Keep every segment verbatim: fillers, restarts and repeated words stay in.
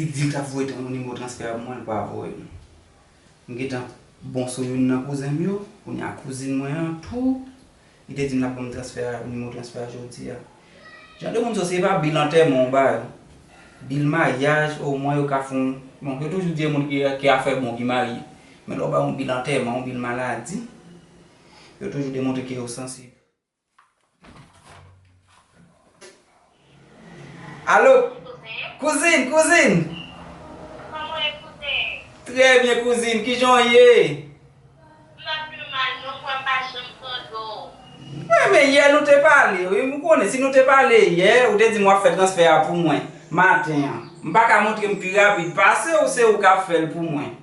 Li di l t ap voye tran-, nimewo transfè a pou mwen, li pa voye l. M gentan bon sou youn nan kouzen m yo, kounye a kouzin mwen an tou, li te di m l ap ban m transfè a, nimewo transfè a jodi a. Jan de moun sa yo, se pa bil antèman w ba yo. Bil maryaj, omwen yo ka fè yon, bon, yo toujou di e moun ki, ki afè bon ki marye. Men lè w ba yon bil antèman, yon bil maladi, yo toujou demontre ke yo sansib. Alo? Kouzin, kouzin. Kòman w ye, kouzin? Trè byen, kouzin. Kijan w ye? M pa pi mal, non, m kwè m pa janm sonje w. Wi, men yè nou te pale, wi, m konnen. Si nou te pale yè, ou te di m w ap fè transfè a pou mwen, maten an. M pa ka montre m pi rapid pase w, se ou k ap fè l pou mwen.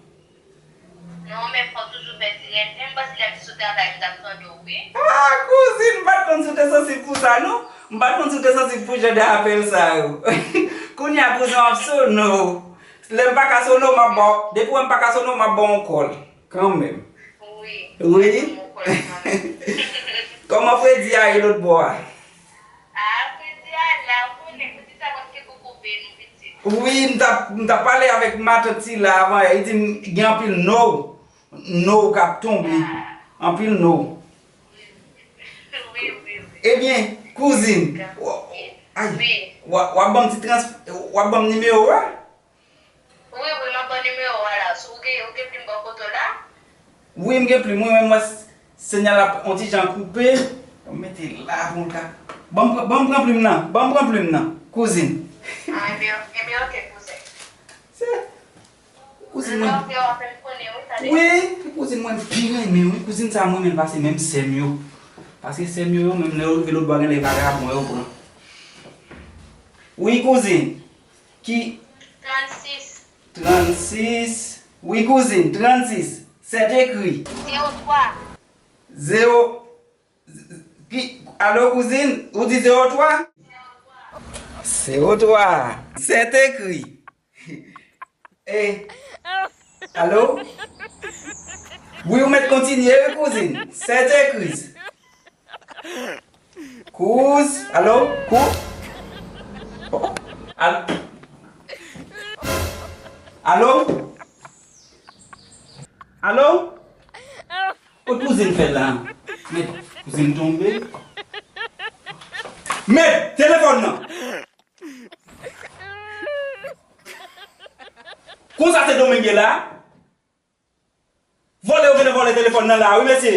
Non, men fò w toujou fè ti rete. M panse lè m te sou travay, m t ap tande w, wi. Ah, kouzin, m pa t konn si w te sansib pou sa, non. M pa t konn si w te sansib pou jan de apèl sa yo. Kounye a, kouzin w ap sonnen w. Lè m pa ka sonnen w, m ap ba w, depi w wè m pa ka sonnen w, m ap ba w yon kòl. Kanmenm. Wi. Wi. Kòman fredi a ye lòt bò a? Ah, fredi a la, ou konnen, fredi sa prèske pou koupe nou pitit. Wi, m t ap, m t ap pale avèk matant sila avan yè, li di m gen anpil no, no k ap tonbe. Ah. Anpil no. Wi, wi, wi. Ebyen, kouzin, w-, ay, wi. W-, w ap ban m ti trans-, w ap ban m nimewo a? Wi, wi, m ap ba w nimewo a la. Si w gen, ou gen plim bò kote w la? Wi, m gen plim, wi, men m wè s-, siyal la yon ti jan koupe. Ban m mete la pou m ka. Ban m pran, ban m pran plim nan, ban m pran plim nan, kouzin. Ah, ebyen, ebyen, oke, kouzen. Se, kouzin mwen. Lè w fè w apèl konnen, wi, sa depi. Wi, kouzin mwen, m pi renmen, wi, kouzin sa mwen renmen l pase menm sè m yo. Paske sè m yo, yo menm lè yo rive lòt bò a, genlè e vagabon yo pran. Wi, kouzin. Ki? Trannsis. Trannsis. Wi, kouzin, trannsis. Sèt ekri. Zewo twa. Zewo. Ki? Alo, kouzin, ou di zewo twa? Zewo twa. Sèt ekri. E, alo? Wi, ou mèt kontinye, wi, kouzin. Sèt ekri. Kouz, alo? Kou-, al-, alo? Alo? Kot kouzin fè la? Mèt, kouzin tonbe. Mèt, telefòn nan! Konsa se Domenge la? Vòlè yo genlè vòlè telefòn nan la, wi, mesye.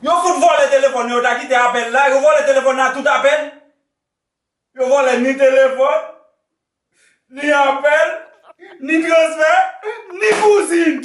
Yo fout vòlè telefòn nan, yo ta kite apèl la, yo vòlè telefòn nan, tout apèl. Yo vòlè ni telefòn, ni apèl, ni transfè, ni kouzin.